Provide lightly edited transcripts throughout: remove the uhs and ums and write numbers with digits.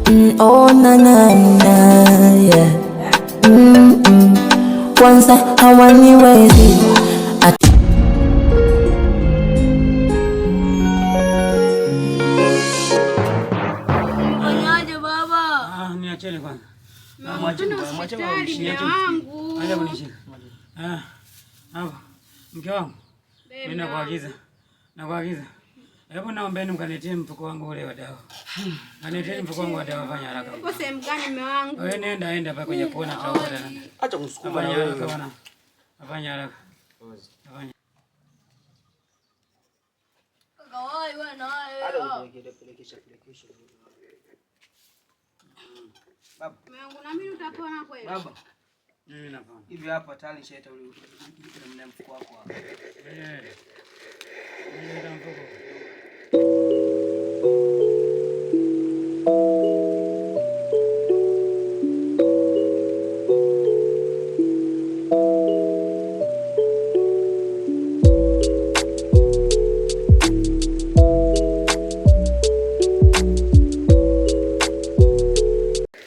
Oh na na na yeah. Mm. Kwanza hawaniwezi. Fanyaje baba? Ah, niacheni kwanza. Hospitali mume wangu. Acha kunishika. Ah. Hapo. Mke wangu. Mimi nakuagiza. Nakuagiza. Hebu naombeni mkanitie mfuko wangu ule wa dawa. Kanitie mfuko wangu wa dawa, fanya haraka. Uko sehemu gani mume wangu? Wewe nenda enda pale kwenye kona utaona. Acha kusukuma na Fanya haraka wewe. bwana. Fanya haraka. Fanya. Kawai wewe na Hata wewe. kupelekesha pelekesha. Baba, Mume wangu na mimi utapona kweli? baba, Mimi napona. hivi hapa tayari nishaita ule ule mfuko wako hapa. Eh. Nileta mfuko.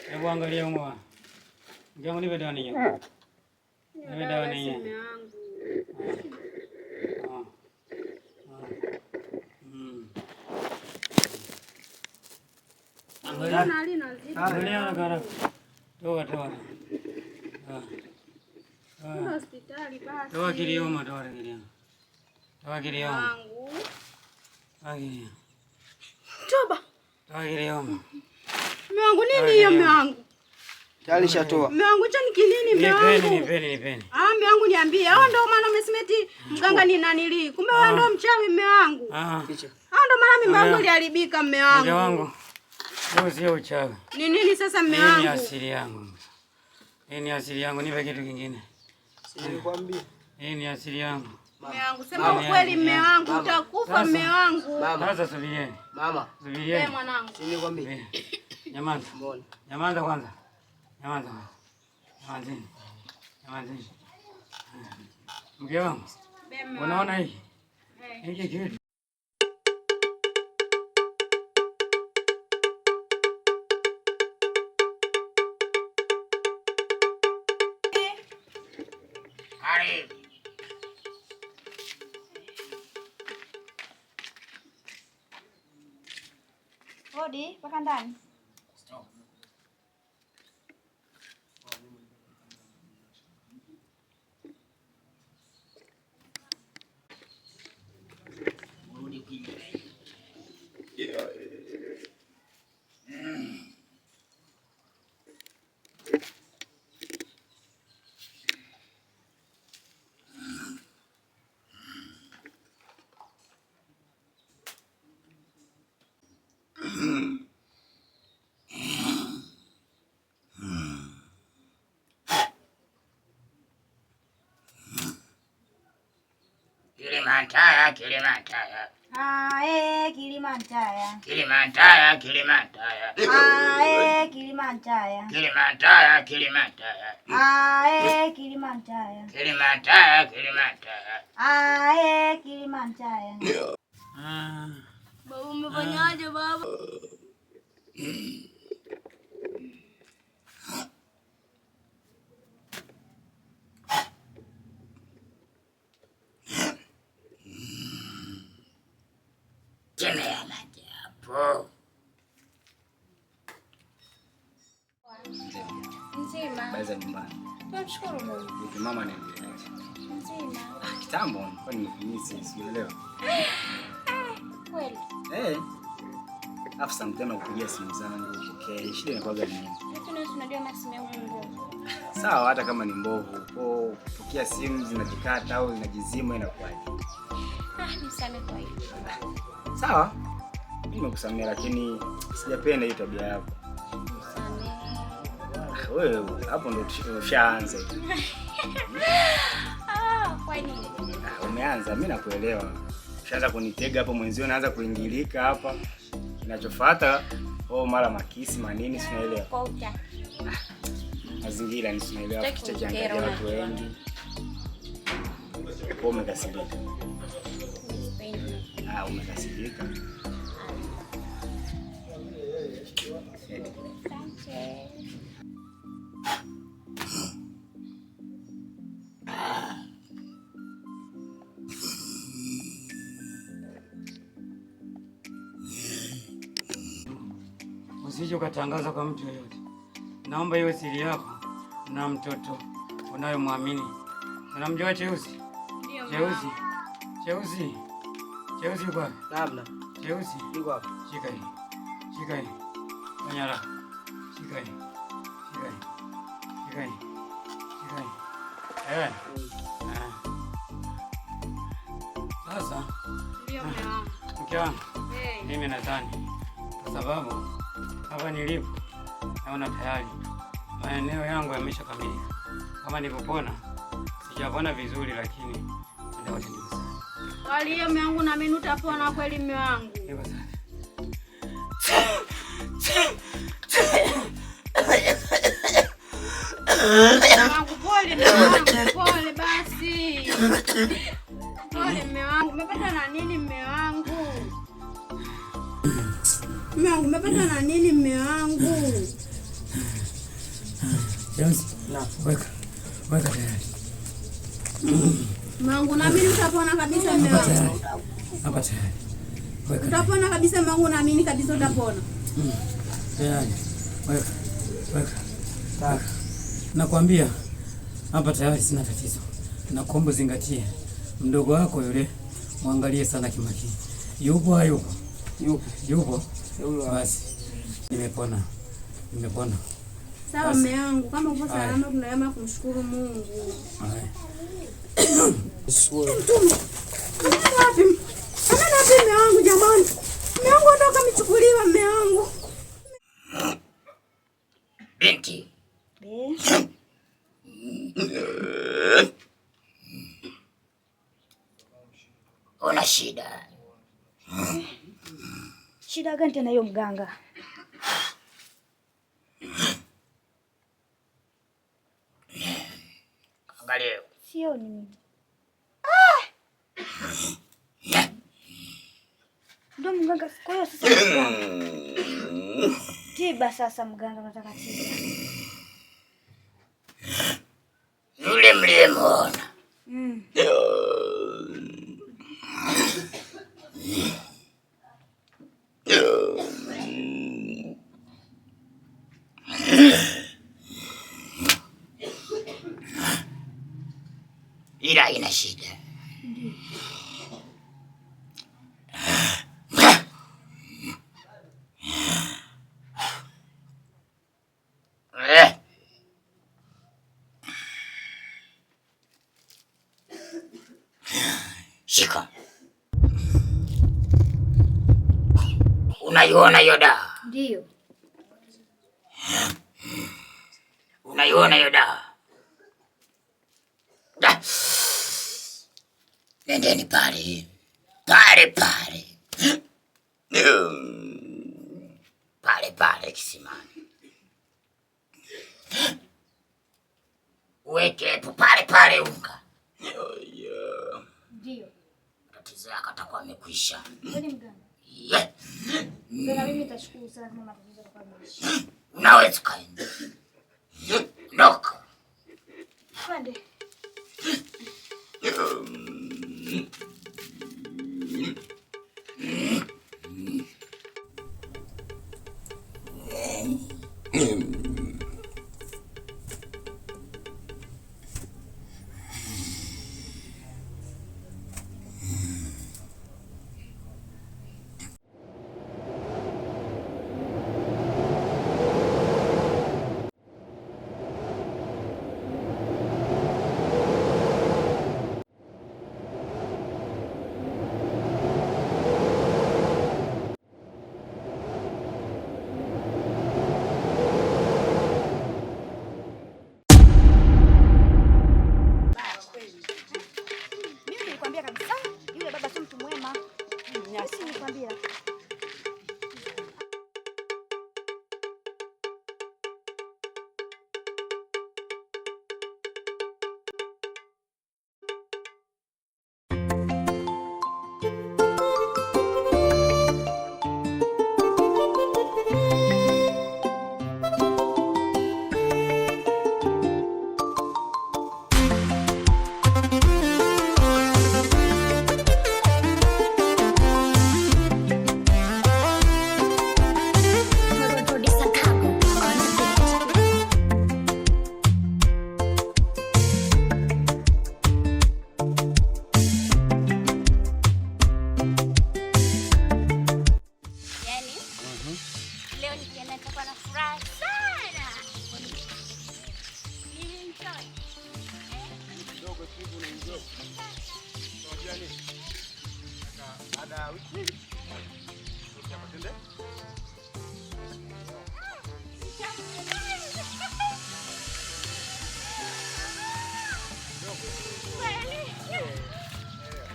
Hebu angalia humo. Mke wangu nipe dawa ninyo. Nipe dawa ninyo. Mume wangu. Ah. Ah. Mm. Angalia. Mbona linazidi? Angalia haraka haraka. Toa toa. Ah. Kwenda hospitali basi. Toa kilioma, toa kilioma. Toa kilioma. Wangu. Toa kilioma. Toba. Toa kilioma. Mume wangu nini hiyo mume wangu? Tayari nishatoa. Mume wangu hicho ni kinini mume Nipeni, wangu? nipeni, nipeni. Ah, mume wangu niambie. Hao ndio maana umesema eti mganga ni nanili. Kumbe wewe ndio mchawi mume wangu. Ah. Hao ndio maana mimba yangu iliharibika mume Mke wangu. wangu. Huo sio uchawi. Ni nini sasa mume Hii ni wangu? asili yangu. Hii ni asili yangu, nipe kitu kingine. Si nilikwambia. Hii ni asili yangu. Mume wangu sema ukweli mume wangu utakufa mume wangu. Mama, Sasa subirieni. mama, Subirieni. Eh, mwanangu. si nilikwambia. Nyamaza. Mbona? Nyamaza kwanza. Nyamaza kwanza. Nyamazeni. Nyamazeni. Mke wangu, unaona hiki? Hiki kitu. Karibu. Hodi, mpaka ndani. Urudi kuingia. Kilimanjaro, Kilimanjaro. Ah, eh, Kilimanjaro. Kilimanjaro, Kilimanjaro. Ah, eh, Kilimanjaro. Kilimanjaro, Kilimanjaro. Ah, eh, Kilimanjaro. Kilimanjaro, Kilimanjaro. Ah, eh, Kilimanjaro. Ah. Baba umefanyaje baba? Chemea maji hapo. Nzima. Habari za nyumbani? Tunamshukuru Mungu. Vipi mama anaendeleaje? Nzima. Ah, kitambo nilikuwa nimekumisi, sielewa. Kweli. Eh. Afu sometimes nakupigia simu zangu, okay. Shida inakuwaga ni nini? Lakini wewe unajua masimu yangu ni mbovu. Sawa, hata kama ni mbovu, kwa kupokea simu zinajikata au zinajizima inakuwaje? Ah, nisamehe kwa hiyo. Sawa. Mimi nimekusamehe lakini sijapenda hiyo tabia yako. Nisamehe. Ah, wewe hapo ndo ushaanza. Ah, kwa nini? Ah, umeanza, mimi nakuelewa. Ushaanza kunitega hapo mwenzio, naanza kuingilika hapa. Kinachofuata oh, mara makisi manini, si unaelewa. Kwa utaki. Mazingira ni si unaelewa, Sitaki kicha kukera, kiangalia watu unajua. wengi. Kwa umekasirika. Sipendi. Ah, umekasirika. Eh. Usije ukatangaza kwa mtu yoyote. Naomba iwe siri yako na mtoto unayomwamini. Unamjua Cheusi? Ndio. Cheusi. Cheusi. Cheusi yuko wapi? Namna. Cheusi. Yuko wapi? Shika hii. Shika hii. Fanya haraka. Shika hii. Shika hii. Shika hii. Shika hii. Eh. Ah. Sasa Ndio mume wangu. mke wangu, Hey. mimi nadhani kwa sababu hapa nilipo naona tayari maeneo yangu yameshakamilika. Kama nilivyopona, sijapona vizuri, lakini muda wote niko sawa. Wali hiyo mume wangu na mimi utapona kweli mume wangu. Niko sawa. Mume wangu pole, mume wangu pole basi. Pole mume wangu. Umepata na nini mume wangu? Mume wangu umepata na nini mume wangu? Cheusi, weka. Weka tayari. Mume wangu naamini utapona kabisa mume Hapa wangu. tayari. Hapa tayari. Weka. Utapona kabisa mume wangu, naamini kabisa utapona. Tayari. Weka. Weka. Weka. Nakwambia hapa tayari sina tatizo. Nakuomba zingatie. Mdogo wako yule mwangalie sana kimakini. Yupo hayupo? Yupo. Yupo? Huyo hapa. Basi nimepona. Nimepona. Sawa Basi. mume wangu, kama uko Haya. salama tunaema kumshukuru Mungu. Haya. Mtume. Ameenda wapi? Ameenda wapi mume wangu jamani? Mume wangu ondoka, amechukuliwa mume wangu. Binti. Una shida. Shida gani tena hiyo mganga? Angalia. Sioni mimi. Ndio mganga, kwa hiyo sasa mganga. Tiba sasa mganga, nataka tiba. Yule mliyemwona ila ina shida. Eh. Shika. Unaiona hiyo dawa? Ndio. Unaiona hiyo dawa? Da. Nendeni pale pale pale pale pale kisimani, uwekepo pale pale unga. Ndio. Tatizo yako atakuwa amekwisha. Kweli mganga? Yeah. Mganga, mimi nitashukuru sana kama matatizo yatakuwa yameisha. Unaweza ukaenda. Ondoka. Twende. Mimi nilikwambia kabisa yule baba sio mtu mwema. Si nilikwambia. Baada ya wiki mbili. Tutoke hapa twende.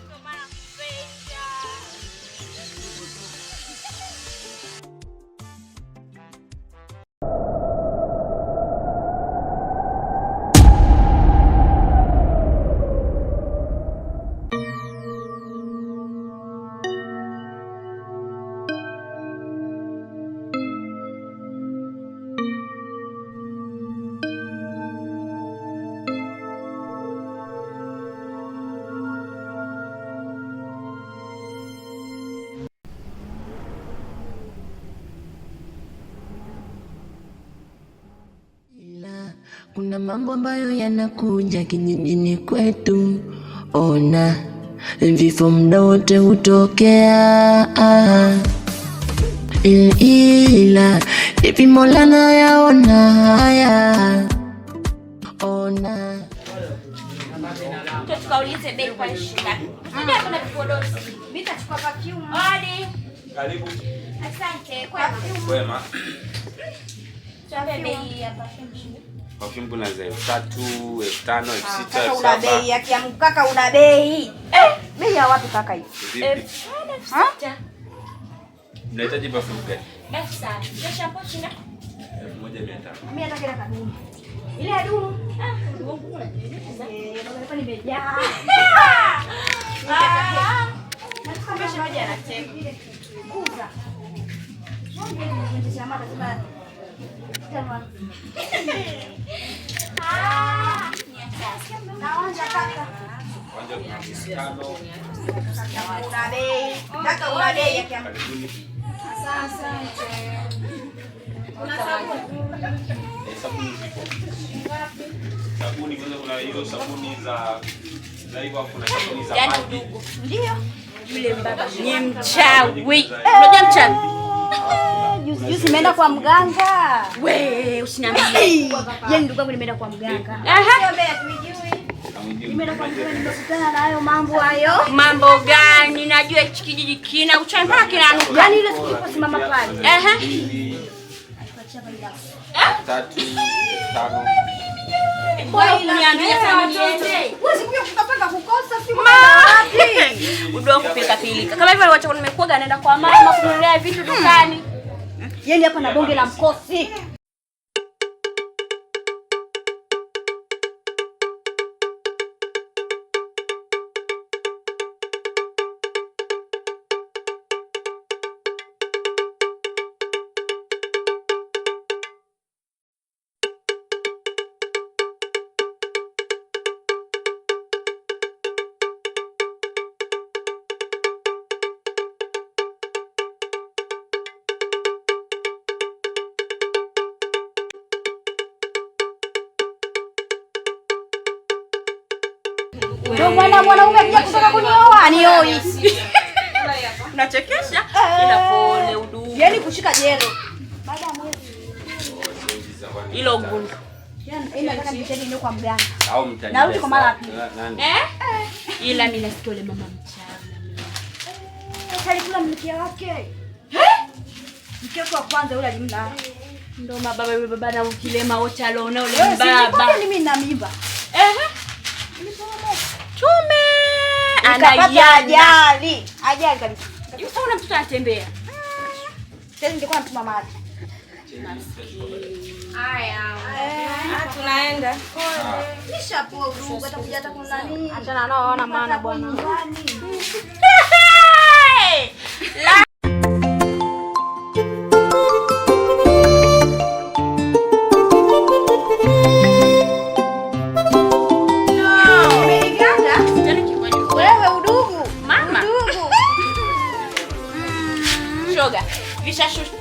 Ndio maana nakupenda. Ila kuna mambo ambayo yanakuja kijijini kwetu, ona vifo muda wote hutokea. Ila vipi Mola nayaona haya, ona Tukaulize bei kwa shilingi ngapi? Unajua kuna vipodozi. Mimi nitachukua perfume. Odi. Karibu. Asante. Kwema. Kwema. Tuambie bei ya perfume shilingi. Perfume kuna za 3000, 5000, 6000, Kaka una bei, 7000. haki ya Mungu kaka una bei. Bei ya wapi kaka hii? Vipi? 5000, 6000. Mnahitaji perfume gani? 7000. Ndio shampoo shilingi ngapi? 1500. Mimi nataka ile kadumu. Ile ya dumu. Ah, Mungu unajieleza. Eh, baba hapa nimejaa. Ah. Nataka moja anacheka. Kuza. Ah. Naonja kaka. Kwanza kuna muonekano. Una bei. Kaka una bei haki ya Mungu. Karibuni. Kuna sabuni. Eh, sabuni zipo. Sabuni kwanza kuna hiyo sabuni za za hivyo hapo kuna sabuni za Yaani maji. udugu. Ndio. Yule mbaba ni mchawi. Unajua mchawi? Juzi juzi nimeenda kwa mganga. We, usiniambie. Yaani ndugu yangu nimeenda kwa mganga. Aha. Nimeenda kwa mganga nimekutana na hayo mambo hayo. Mambo gani? Najua hichi kijiji kina uchawi mpaka kinanuka. Yaani ile siku niliposimama pale. Aha. Mbili, Tuachia pale dawa. tatu, tano. Bora uniambie sasa niende. Huwezi kuja kutapanga kukosa si wapi. Udogo kupika pilika. Kama hivyo wacha nimekuaga naenda kwa mama kununulia vitu dukani. Yaani hapa na bonge la mkosi. Ndio mwana mwanaume akija kutaka kunioa anioi. Unachekesha? Ila pole udugu. Yaani kushika jelo. Baada ya mwezi. Hilo gundu. Yaani nataka nipite niende kwa mganga. Au mtaji. Narudi kwa mara ya pili. Nani? Eh? Ila mimi nasikia yule mama mchawi. Alikula mke wake. Mke wake wa kwanza yule alimla. Ndo mababa yule baba na ukilema wote aliona yule Wewe si baba. nilikwambia mimi nina mimba. Ehe. Tume Nikapata anaiana. ajali. Ajali kabisa. Sasa una mtoto anatembea. Sasa ningekuwa natuma maji. Haya. Tunaenda. Nishapoa udugu atakuja hata kuna nini. Achana nao hawana maana bwana. La. Umeniganda? Wewe udugu. Mama. Udugu. Shoga. Vishashusha.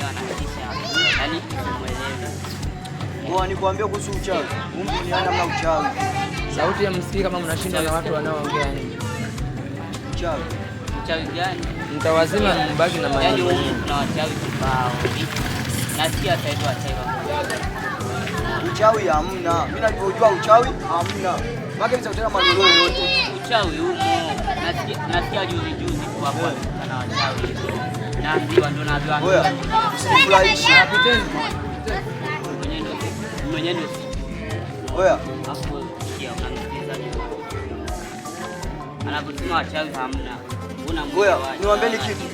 anatisha. Yaani simuelewi. Ngoja nikwambie kuhusu uchawi. Mungu ni namna uchawi. Sauti ya msikii kama mnashinda na watu wanaoongea nini. Uchawi. Uchawi gani? Mtawazima mbaki na Yaani maneno. humu kuna wachawi kibao. Nasikia sasa hivi wachawi wako. Uchawi hamna. Mimi ninavyojua uchawi hamna. Maana mimi tena maneno yote. Uchawi humo. Nasikia juzi juzi tu hapo na wachawi. Naambiwa ndo naambiwa. Oya, usinifurahishe. Mwenyewe ndo sijui. Oya. Hapo sikia unamsikilizaje? Anaposema wachawi hamna. Mbona Oya, niwaambieni kitu.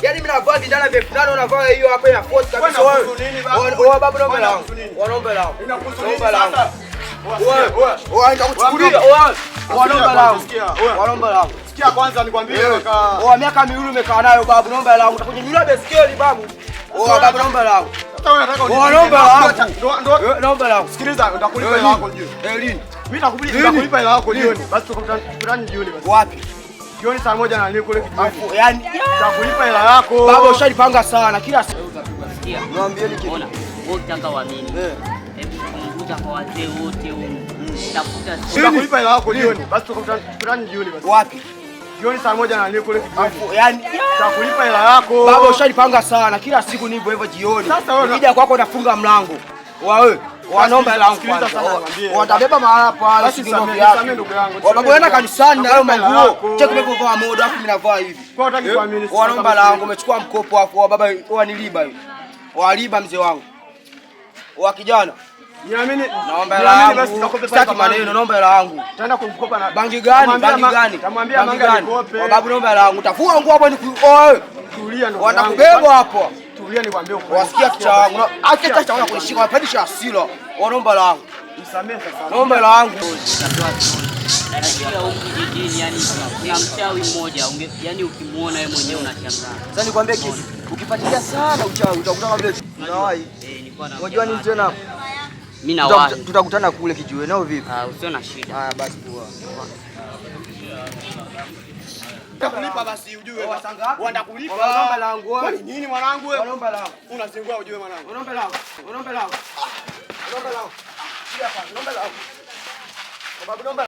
Yaani mimi navaa vindana vya 5000 navaa hiyo hapa ya force kabisa. Wewe babu naomba langu. Wanaomba langu. Naomba langu. Wewe nitakuchukulia. Wanaomba langu. Wanaomba langu. Sikia kwanza nikwambie kaka. Oa miaka miwili umekaa nayo babu, naomba langu. Utakunyanyulia baiskeli babu. Oa babu naomba langu. Sasa wewe unataka Wanaomba langu. Ndio naomba langu. Sikiliza, nitakulipa hela yako jioni. Lini? Mimi nitakulipa hela yako jioni. Basi tukutane jioni basi. Wapi? Jioni saa 1 na nini kule kijiweni. Yaani nitakulipa hela yako. Baba ushalipanga sana kila siku. Sikia. Niambieni kitu. Ona, wewe unataka uamini. Hebu punguza kwa wazee wote humu. Tafuta Nitakulipa hela yako jioni. Basi tukutane jioni basi. Wapi? Jioni saa 1 na nini kule kijiweni. Yaani nitakulipa hela yako. Baba ushalipanga sana kila siku ni hivyo hivyo jioni. Sasa wewe ukija kwako nafunga mlango. Wewe wanaomba hela yangu Sikiliza kwanza. sana niambie. Watabeba mahala pale Basi sijui ndio nisamee ndugu yangu. Wababu enda kanisani na hayo Nakulipa hela manguo. yako. Cheki umevaa modo afu mimi navaa hivi. Kwa hutaki kuamini sasa. Wanaomba hela yangu umechukua mkopo afu wa baba waniliba hivi. Waliba mzee wangu. Wa kijana. Niamini. Naomba hela Niamini basi yangu. nitakopa Sitaki maneno, naomba hela yangu. Taenda kumkopa na Bangi gani? Bangi gani? Tamwambia Bangi manga gani? nikope. Babu naomba hela yangu. Utafua nguo hapo ni oe. Tulia ndugu yangu. Watakubeba hapo. Tulia nikwambie ukweli. Wasikia kicha wangu. Acha kicha wangu kunishika, wapandisha hasira. Wanaomba hela yangu. Nisamee sasa. Naomba hela yangu. Nasikia huku kijijini yani kuna mchawi mmoja, yaani ukimuona wewe mwenyewe unashangaa. Sasa nikwambie kitu. Ukifuatilia sana uchawi utakuta kama vile unawahi. Eh, nilikuwa na Unajua nini tena? Mimi nawahi. Tutakutana kule kijiweni au vipi? Ah, usio na shida. Haya basi poa. Nitakulipa basi ujue. Watakulipa. Wanaomba langu. Kwani nini mwanangu wewe? Wanaomba langu. Unazingua ujue mwanangu. Wanaomba langu. Wanaomba langu. Wanaomba langu. Shika hapa. Wanaomba langu. Babu naomba